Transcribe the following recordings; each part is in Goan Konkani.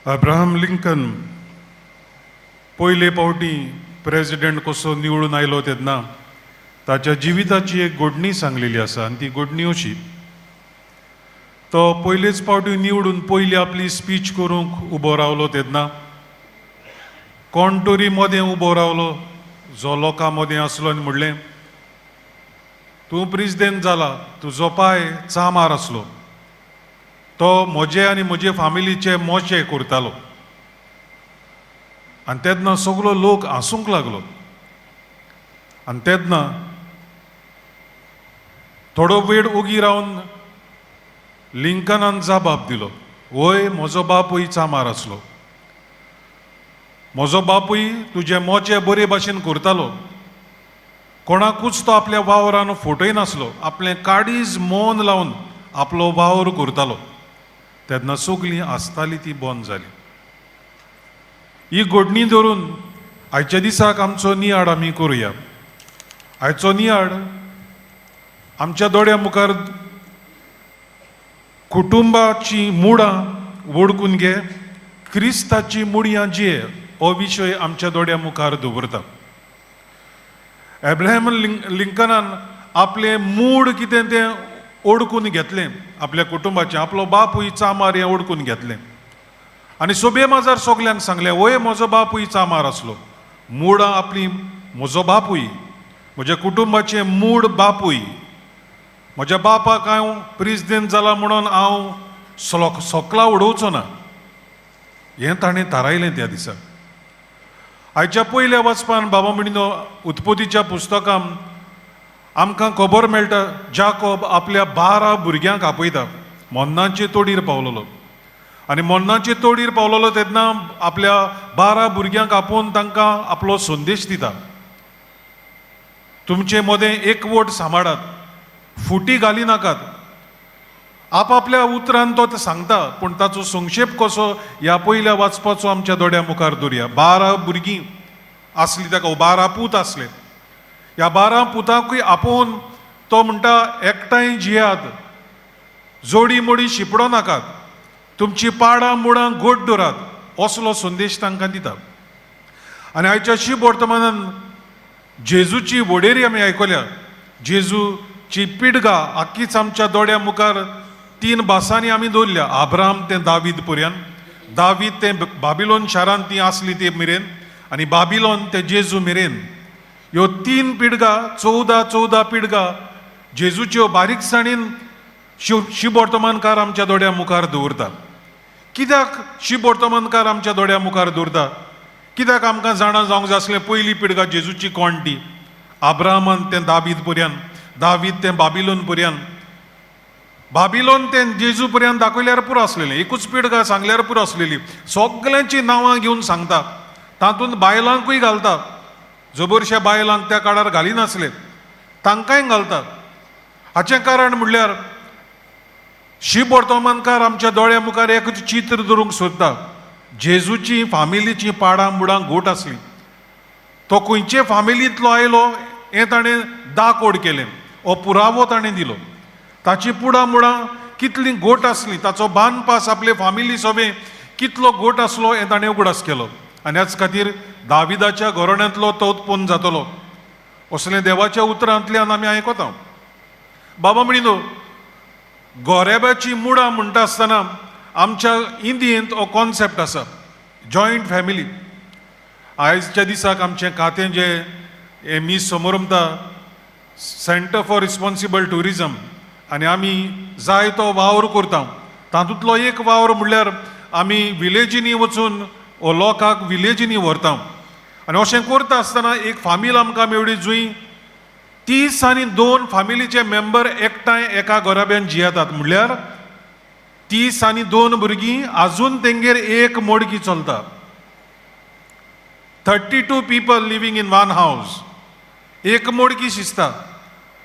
अब्राहम लिंकन पयले फावटी प्रेजिडेंट कसो निवडून आयलो तेन्ना ताच्या जिविताची एक घडणी सांगलेली आसा आनी ती घडणी अशी. तो पयलेच फावटी निवडून पयली आपली स्पीच करूंक उबो रावलो तेन्ना कोण तरी मदें उबो रावलो जो लोकां मदें आसलो आनी म्हणलें, "तूं प्रेजिडेंट जाला, तुजो पाय चामार आसलो, तो म्हजे आनी म्हजे फामिलीचे मोचे करतालो." आनी तेन्ना सगलो लोक हांसूंक लागलो. आनी तेन्ना थोडो वेळ ओगी रावन लिंकनान जबाब दिलो, "वय, म्हजो बापूय चामार आसलो. म्हजो बापूय तुजे मोचे बरे भाशेन करतालो. कोणाकूच तो आपल्या वावरान फटयनासलो. आपलें काळीज मन लावन आपलो वावर करतालो." तेन्ना सगलीं आसताली ती बंद जाली. ही घडणी धरून आयच्या दिसाक आमचो नियाळ आमी करुया. आयचो नियाळ आमच्या दोळ्या मुखार कुटुंबाची मुळां वळखून घे, क्रिस्ताची मुळयां जिये हो विशय आमच्या दोळ्या मुखार दवरता. एब्राहम लिंकनान आपलें मूड कितें तें ओडकून घेतलें, आपल्या कुटुंबाचें, आपलो बापूय चामार हें ओडकून घेतलें आनी सोबे माजार सगल्यांक सांगलें, "वय, म्हजो बापूय चामार आसलो. मुळां आपली म्हजो बापूय, म्हज्या कुटुंबाचें मूड बापूय. म्हज्या बापाक हांव प्रेजिडेंट जाला म्हणून हांव सोकला उडोवचो ना," हें ताणें थारायलें त्या दिसा. आयच्या पयल्या वाचपान, बाबा म्हणिनो, उत्पत्तीच्या पुस्तकान आमकां खबर मेळटा, जाकोब आपल्या 12 भुरग्यांक आपयता. मोन्नाचे तोडीर पावलेलो आनी मोन्नाचे तोडीर पावलेलो तेन्ना आपल्या 12 भुरग्यांक आपोवन तांकां आपलो संदेश दिता, "तुमचे मदें एकवट सांबाळात, फुटी घाली नाकात." आपापल्या उतरान तो सांगता, पूण ताचो संक्षेप कसो ह्या पयल्या वाचपाचो आमच्या दोळ्या मुखार दवरया. 12 भुरगीं आसली ताका, 12 पूत आसले. ह्या 12 पुतांकूय आपोवन तो म्हणटा, "एकठांय जियात, जोडी मोडी शिपडो नाकात, तुमची पाडां मुळां गोड दवरात," असलो संदेश तांकां दिता. आनी आयच्या शीब वर्तमानान जेजूची वडेरी आमी आयकल्या. जेजूची पिडगा आख्खीच आमच्या दोळ्या मुखार तीन भासांनी आमी दवरल्या. आब्राम ते दावीद पर्यंत, दावीद ते बाबिलोन शारांत ती आसली ते मेरेन आनी बाबिलोन ते जेजू मेरेन, ह्यो तीन पिडगा, 14 14 पिडगा जेजूच्यो बारीकसाणीन शिव वर्तमानकार आमच्या दोळ्या मुखार दवरता. कित्याक शिव वर्तमानकार आमच्या दोळ्या मुखार दवरता? कित्याक आमकां जाणा जावंक जाय आसलें पयली पिडगा जेजूची कोण ती? आब्रामान तें दावीद पर्यंत, दावीद तें बाबिलोन पर्यंत, बाबिलोन तें जेजू पर्यंत दाखयल्यार पुरो आसलेलें. एकूच पिडगा सांगल्यार पुरो आसलेली. सगल्यांची नांवां घेवन सांगता, तातूंत बायलांकूय घालता. जबरश्या बायलांक त्या काळार घालिनासले, तांकांय घालता. हाचें कारण म्हणल्यार शिव वर्तमानकार आमच्या दोळ्या मुखार एक चित्र दवरूंक सोदता. जेजूची फामिलीची पाडां मुडां घोट आसली. तो खंयचे फामिलींतलो आयलो हें ताणें दाकोड केलें, हो पुरावो ताणें दिलो. ताची पुडां मुळां कितली गोट आसली, ताचो बानपास आपले फामिली सोबें कितलो गोट आसलो हें ताणें उगडास केलो. आनी ह्याच खातीर दाविदाच्या घराण्यांतलो तो उत्पन्न जातलो असलें देवाच्या उतरांतल्यान आमी आयकता. बाबा म्हणिनो, गोरेब्याची मुळां म्हणटा आसतना आमच्या इंडियेंत हो कॉन्सेप्ट आसा, जॉयंट फॅमिली. आयच्या दिसाक आमचें खातें जें हें मीस समोरमता, सेंटर फॉर रिस्पॉन्सिबल ट्युरिजम, आनी आमी जाय तो वावर करता. तातूंतलो एक वावर म्हणल्यार आमी विलेजींनी वचून हो लोकांक विलेजींनी व्हरता. आनी अशें करता आसतना एक फामील आमकां मेवली, जंय 32 फामिलीचे मेंबर एकठांय एका घराब्यान जियेतात. म्हणल्यार 32 भुरगीं, आजून तेंगेर एक मोडकी चलता. 32 people living in one house. एक मोडकी शिजता,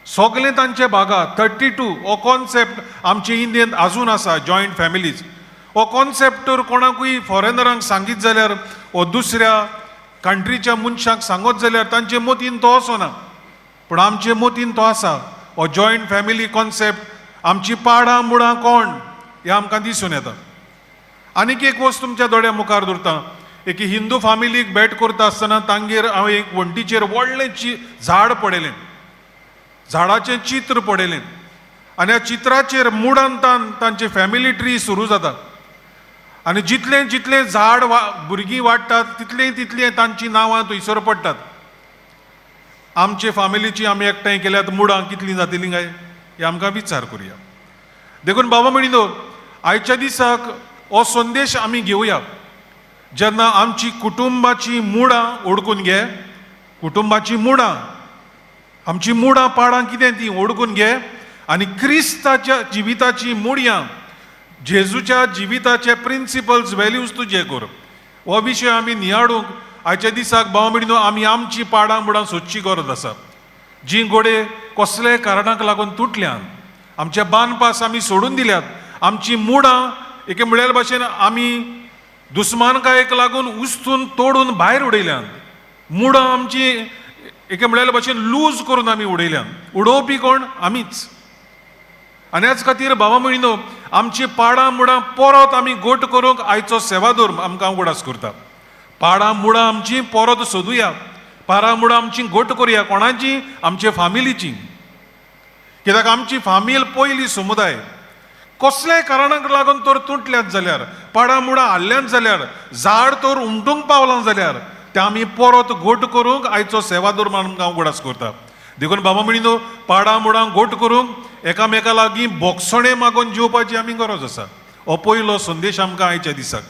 सगळें तांचे भागा. 32 हो कॉन्सेप्ट आमचे इंडियेंत आजून आसा, जॉयंट फॅमिलीज. हो कॉन्सेप्ट तर कोणाकूय फॉरेनरांक सांगीत जाल्यार वो दुसऱ्या कंट्रीच्या मनशांक सांगत जाल्यार तांचे मतीन तो वचना, पूण आमचे मतीन तो आसा. हो जॉयंट फॅमिली कॉन्सेप्ट, आमची पाडां मुळां कोण हें आमकां दिसून येता. आनीक एक वस्त तुमच्या दोळ्या मुखार दवरता. एके हिंदू फामिलीक भेट करता आसतना तांगेर हांवें एक वण्टीचेर व्हडलें झाड पळयलें, झाडाचें चित्र पळयलें आनी ह्या चित्राचेर मुडान तांची फॅमिली ट्री सुरू जाता आनी जितलें जितलें झाड भुरगीं वाडटात तितलें तितलें तांचीं नांवां थंयसर पडटात. आमचे फामिलीची आमी एकठांय केल्यात मुडां कितलीं जातलीं काय हें आमकां विचार करुया. देखून बाबा म्हणिनो आयच्या दिसाक हो संदेश आमी घेवया. जेन्ना आमची कुटुंबाची मुडां ओडकून घे, कुटुंबाची मुडां, आमची मुडां पाडां कितें ती ओडकून घे आनी क्रिस्ताच्या जिविताची मुडयां, जेजूच्या जिविताचे प्रिंसिपल्स व्हॅल्यूज तुजे कर. हो विशय आमी नियाळूंक आयच्या दिसाक भाव भयणीनो आमी आमची पाडां मुडां सोदची गरज आसा. जी गोडे कसले कारणाक लागून तुटल्यान, आमचे बांदपास आमी सोडून दिल्यात, आमची मुडां एके म्हळ्यार भाशेन आमी दुस्मानकायेक लागून उस्तून तोडून भायर उडयल्यान, मुडां आमची एके म्हळ्यार भाशेन लूज करून आमी उडयल्यान. उडोवपी कोण? आमीच. आनी ह्याच खातीर भावा भयणीनो आमची पाडां मुडां परत आमी गोट करूंक आयचो सेवादोर आमकां उगडास करता. पाडां मुडां आमची परत सोदुया, पाडां मुडां आमची गोट करुया. कोणाची? आमचे फामिलीची. कित्याक आमची फामील पयली समुदाय. कसल्याय कारणाक लागून तर तुटल्यात जाल्यार, पाडां मुडां हाडल्यात जाल्यार, झाड तर उमटूंक पावलां जाल्यार तें आमी परत गोट करूंक आयचो सेवादोर आमकां उगडास करता. देखून बाबा म्हणिनो पाडां मुडां गोट करूंक एकामेका लागीं बोगसणें मागून जेवपाची आमी गरज आसा. हो पयलो संदेश आमकां आयच्या दिसाक.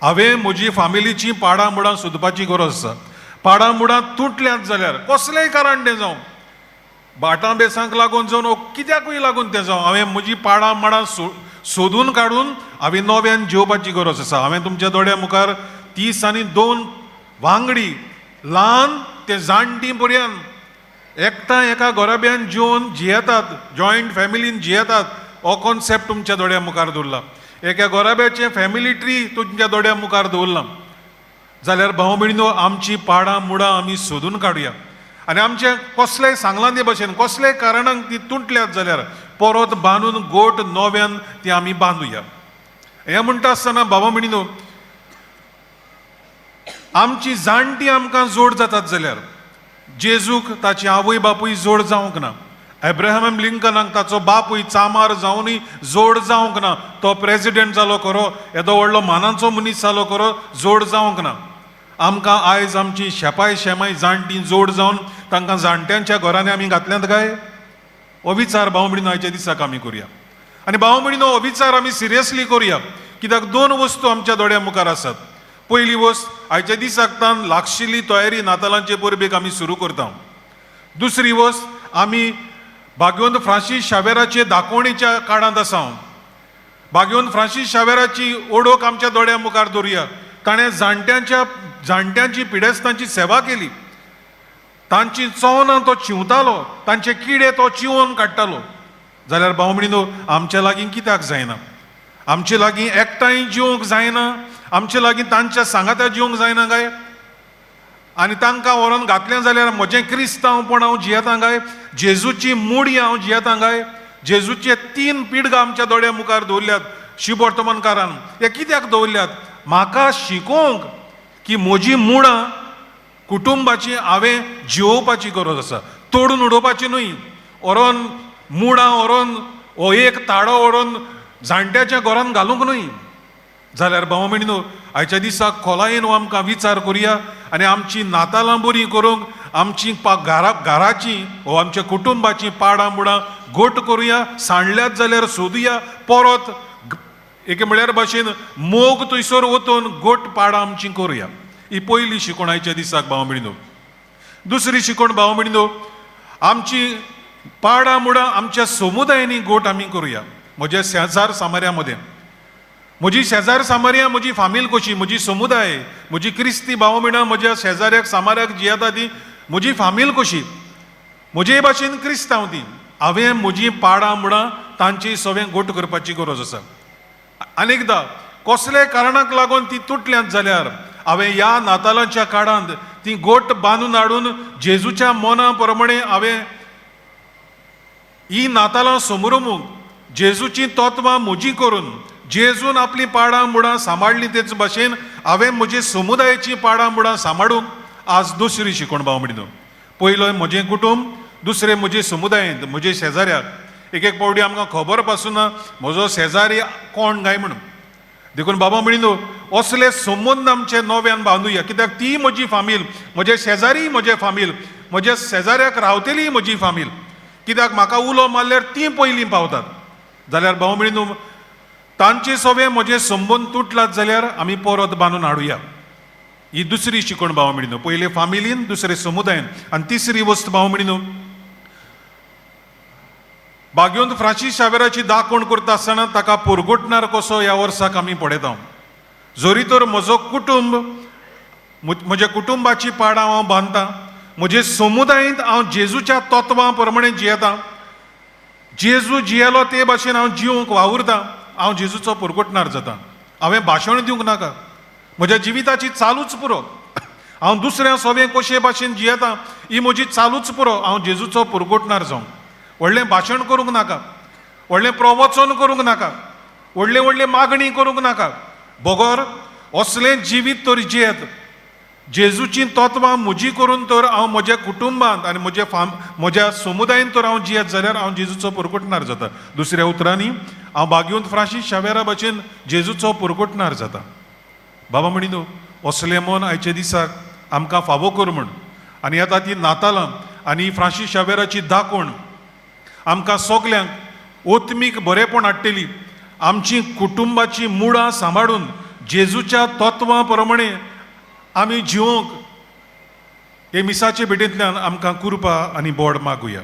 हांवें म्हजी फामिलीची पाडां मुडां सोदपाची गरज आसा. पाडां मुडां तुटल्यात जाल्यार कसलेंय कारण तें जावं, भाटां बेसांक लागून जावन, कित्याकूय लागून तें जावं, हांवें म्हजी पाडां माडां सोदून काडून हांवें नव्यान जेवपाची गरज आसा. हांवें तुमच्या दोळ्या मुखार 32 वांगडी, ल्हान ते जाणटी पर्यंत एकठांय एका घराब्यान जेवन जियेतात, जॉयंट फॅमिलीन जियेतात. हो कॉन्सेप्ट तुमच्या दोळ्या मुखार दवरला. एका घराब्याचें फॅमिली ट्री तुमच्या दोळ्या मुखार दवरला जाल्यार भाव भयणीनो आमची पाडां मुडां आमी सोदून काडुया आनी आमचें कसलेंय सांगलां ते भशेन कसलेय कारणाक ती तुटल्यात जाल्यार परत बांदून गोट नव्यान ती आमी बांदुया. हें म्हणटा आसतना बाबा भयणीनो आमची जाणटी आमकां जोड जातात जाल्यार जेजूक ताची आवय बापूय जोड जावंक ना, एब्राहम लिंकनाक ताचो बापूय चामार जावनूय जोड जावंक ना, तो प्रेजिडेंट जालो खरो, येदो व्हडलो मानाचो मनीस जालो खरो, जोड जावंक ना. आमकां आयज आमची शेपाय शेमाय जाणटी जोड जावन तांकां जाणट्यांच्या घरांनी आमी घातल्यात काय? हो विचार भाव भयणीनो आयच्या दिसाक आमी करुया. आनी भाव भयणीनो हो विचार आमी सिरियसली करुया, कित्याक दोन वस्तू आमच्या दोळ्या मुखार आसात. पयली वस्त, आयच्या दिसाक तान लागशिल्ली तयारी नातालांचे परबेक आमी सुरू करता. दुसरी वस्त, आमी भाग्यवंत फ्रांसीस शावेराचे दाखोवणेच्या काळांत आसा. भाग्यवंत फ्रांसीस शावेराची ओडोक आमच्या दोळ्या मुखार दवरुया. ताणें जाणट्यांची पिडेस्तांची सेवा केली, तांची चवनां तो चिंवतालो, तांचे किडे तो चिंवोन काडटालो. जाल्यार भाव भयणीनो आमच्या लागीं कित्याक जायना? आमचे लागीं एकठांय जिवंक जायना? आमचे लागीं तांच्या सांगाता जिवंक जायना काय? आनी तांकां व्हरोन घातलें जाल्यार म्हजें क्रिस्तांवपण हांव जियेता काय? जेजूची मुडी हांव जियेता काय? जेजूचे 3 पिडगां आमच्या दोळ्या मुखार दवरल्यात शिवर्तमानकारान. हे कित्याक दवरल्यात? म्हाका शिकोवंक की म्हजी मुळां कुटुंबाची हांवें जिवोवपाची गरज आसा, तोडून उडोवपाची न्हय. व्हरोन मुळां व्हरोन हो एक ताडो व्हरोन जाणट्याच्या घरान घालूंक न्हय. जाल्यार भाव भयणीनो आयच्या दिसाक खोलायेन हो आमकां विचार करुया आनी आमची नातालां बरीं करूंक आमची घराची हो आमच्या कुटुंबाची पाडां मुडां गोट करुया. सांडल्यात जाल्यार सोदुया, परत एके म्हळ्यार भाशेन मोग थंयसर वचून गोट पाडां आमची करुया. ही पयली शिकवण आयच्या दिसाक भाव भयणीनो. दुसरी शिकवण भाव भयणीनो, आमची पाडां मुडां आमच्या समुदायांनी गोट आमी करुया. म्हज्या शेजार सामाऱ्या मदें, म्हजी शेजार सामाऱ्या म्हजी फामील कशी, म्हजी समुदाय, म्हजी क्रिस्ती भाव भयणां म्हज्या शेजाऱ्याक सामाऱ्याक जियेता ती म्हजी फामील कशी, म्हजे भाशेन क्रिस्तांव ती. हांवें म्हजी पाडां मुडां तांची सगळें गोट करपाची गरज आसा. अनेकदां कसले कारणाक लागून ती तुटल्यात जाल्यार हांवें ह्या नातालांच्या काळांत ती गोट बांदून हाडून जेजूच्या मना प्रमाणे हांवें ही नातालां समरमूंक, जेजूची तत्वां म्हजी करून, जेजून आपलीं पाडां मुडां सांबाळ्ळीं तेच भाशेन हांवें म्हजी समुदायाचीं पाडां मुडां सांबाळूंक. आज दुसरी शिकोवण भाव म्हणिनो, पयलो म्हजें कुटूंब, दुसरें म्हजे समुदायेंत म्हजे शेजाऱ्याक. एक एक पावटी आमकां खबर पासून ना म्हजो शेजारी कोण काय म्हणून. देखून बाबा म्हणिनो, असले संबंद आमचे नव्यान बांदुया, कित्याक ती म्हजी फामील, म्हजे शेजारी म्हजे फामील, म्हज्या शेजाऱ्याक रावतली म्हजी फामील, कित्याक म्हाका उलो मारल्यार तीं पयलीं पावतात. जाल्यार भाव म्हणिनो, तांचे सवे म्हजे संबंद तुटलात जाल्यार आमी परत बांदून हाडुया. ही दुसरी शिकवण भाव म्हणिनो, पयले फामिलीन, दुसरे समुदायन, आनी तिसरी वस्त भाव म्हणिनो, बागेवंत फ्रांसीस शावेराची दाखवण करता आसतना ताका पुरगुटणार कसो ह्या वर्साक आमी पळयता. जरी तर म्हजो कुटुंब, म्हज्या कुटुंबाची पाडां हांव बांदता, म्हजे समुदायेंत हांव जेजूच्या तत्वां प्रमाणे जियेता, जेजू जियेलो ते भाशेन हांव जिवंक वावुरता, हांव जेजूचो पुरगुटणार जाता. हांवें भाशण दिवंक नाका, म्हज्या जिविताची चालूच पुरो, हांव दुसऱ्या सवें कशे भाशेन जियेता ही म्हजी चालूच पुरो, हांव जेजूचो पुरगुटणार जावंक. व्हडलें भाशण करूंक नाका, व्हडलें प्रवचन करूंक नाका, व्हडले व्हडले मागणी करूंक नाका, बगर असलें जिवीत तर जियेत, जेजूचीं तत्वां म्हजी करून तर हांव म्हज्या कुटुंबांत आनी म्हज्या म्हज्या समुदायेंत तर हांव जियेत जाल्यार हांव जेजूचो पुरगुटणार जाता. दुसऱ्या उतरांनी हांव बागेवंत फ्रांसीस शावेरा भाशेन जेजूचो पुरगुटणार जाता. बाबा म्हणिनो, असलें मन आयच्या दिसाक आमकां फावो कर म्हूण. आनी आतां ती नातालां आनी फ्रांसीस शावेराची दाखवण आमकां सगल्यांक ओत्मीक बरेंपण हाडटली. आमची कुटुंबाची मुळां सांबाळून जेजूच्या तत्वां प्रमाणे आमी जिवोंक हे मिसाचे भेटेंतल्यान आमकां कृपा आनी बोड मागुया.